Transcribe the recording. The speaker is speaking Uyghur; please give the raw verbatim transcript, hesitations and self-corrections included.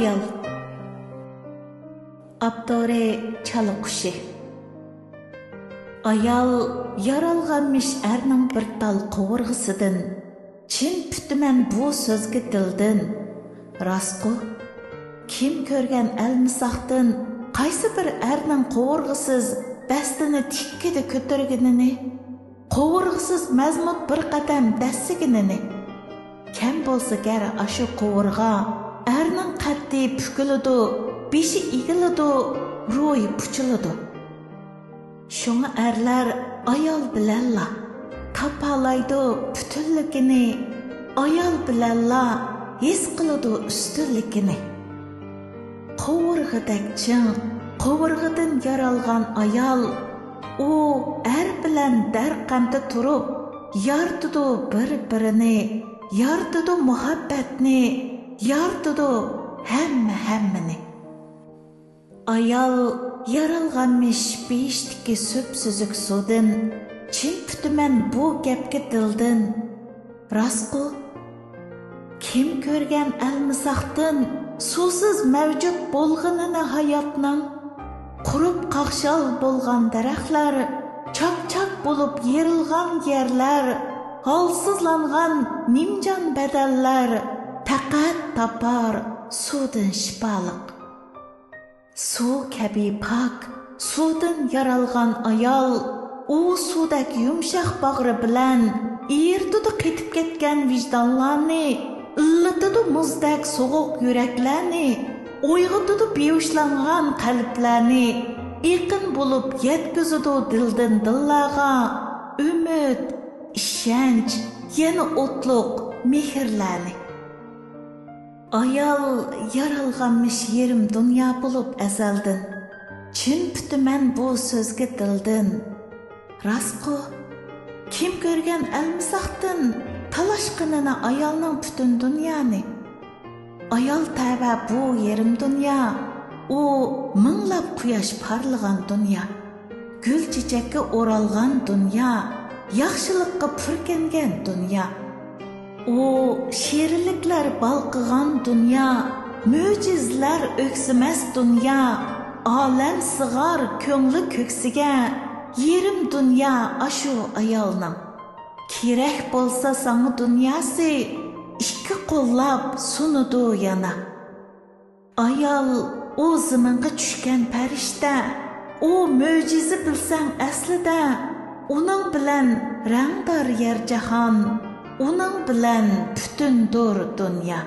ئايال. ئاپتورى: چالا قۇشى. ئايال يارالغانمىش ئەرنىڭ بىر تال قوۋۇرغىسىدىن. چىن پۈتىمەن بۇ سۆزگە دىلدىن. راستقۇ، كىم كۆرگەن ئەلمىساقتىن قايسى بىر ئەرنىڭ قوۋۇرغىسىز بەستىنى تىككىدە كۆتۈرگىنىنى؟ قوۋۇرغىسىز مەزمۇت بىر قەدەم دەسسىگىنىنى؟ كەم بولسا گەر ئاشۇ قوۋۇرغا، ئەرنىڭ قەددى پۈكۈلىدۇ، بېشى ئېگىلىدۇ، روھى پۇچىلىدۇ. شۇڭا ئەرلەر ئايال بىلەنلا تاپالايدۇ پۈتۈنلۈكىنى، ئايال بىلەنلا ھېس قىلىدۇ ئۈستۈنلۈكىنى. قوۋۇرغىدەك چىڭ، قوۋۇرغىدىن يارالغان ئايال، ئۇ ئەر بىلەن دەرقەمدە تۇرۇپ، يارىتىدۇ بىر-بىرىنى، يارىتىدۇ مۇھەببەتنى، يارىتىدۇ ھەممە-ھەممىنى. ئايال يارالغانمىش بېيىشتىكى سۈپسۈزۈك سۇدىن، چىن پۈتىمەن بۇ گەپكە دىلدىن. راستقۇ، كىم كۆرگەن ئەلمىساقتىن سۇسىز مەۋجۇت بولغىنىنى ھاياتنىڭ؟ قۇرۇپ قاقشال بولغان دەرەخلەر، چاك-چاك بولۇپ يېرىلغان يەرلەر، ھالسىزلانغان نىمجان بەدەنلەر پەقەت تاپار سۇدىن شىپالىق. سۇ كەبى پاك، سۇدىن يارالغان ئايال، ئۇ سۇدەك يۇمشاق باغرى بىلەن ئېرىتىدۇ قېتىپ كەتكەن ۋىجدانلارنى، ئىللىتىدۇ مۇزدەك سوغۇق يۈرەكلەرنى، ئويغىتىدۇ بىھوشلانغان قەلبلەرنى، ئېقىن بولۇپ يەتكۈزىدۇ دىلدىن دىللارغا ئۈمىد، ئىشەنچ، يەنە ئوتلۇق مېھىرلەرنى. ئايال يارالغانمىش يېرىم دۇنيا بولۇپ ئەزەلدىن. چىن پۈتىمەن بۇ سۆزگە دىلدىن. راستقۇ، كىم كۆرگەن ئەلمىساقتىن تالاشقىنىنى ئايالنىڭ پۈتۈن دۇنيانى؟ ئايال تەۋە بۇ يېرىم دۇنيا، ئۇ مىڭلاپ قۇياش پارلىغان دۇنيا. گۈل-چېچەككە ئورالغان دۇنيا، ياخشىلىققا پۈركەنگەن دۇنيا. ئۇ شېرىنلىكلەر بالقىغان دۇنيا، مۆجىزىلەر ئۆكسىمەس دۇنيا. ئالەم سىغار كۆڭلى كۆكسىگە، يېرىم دۇنيا ئاشۇ ئايالنىڭ. كېرەك بولسا ساڭا دۇنياسى، ئىككى قوللاپ سۇنىدۇ يەنە. ئايال ئۇ زېمىنغا چۈشكەن پەرىشتە، ئۇ مۆجىزە بىلسەڭ ئەسلىدە. ئۇنىڭ بىلەن رەڭدار يەر جاھان، ئۇنىڭ بىلەن پۈتۈندۇر دۇنيا.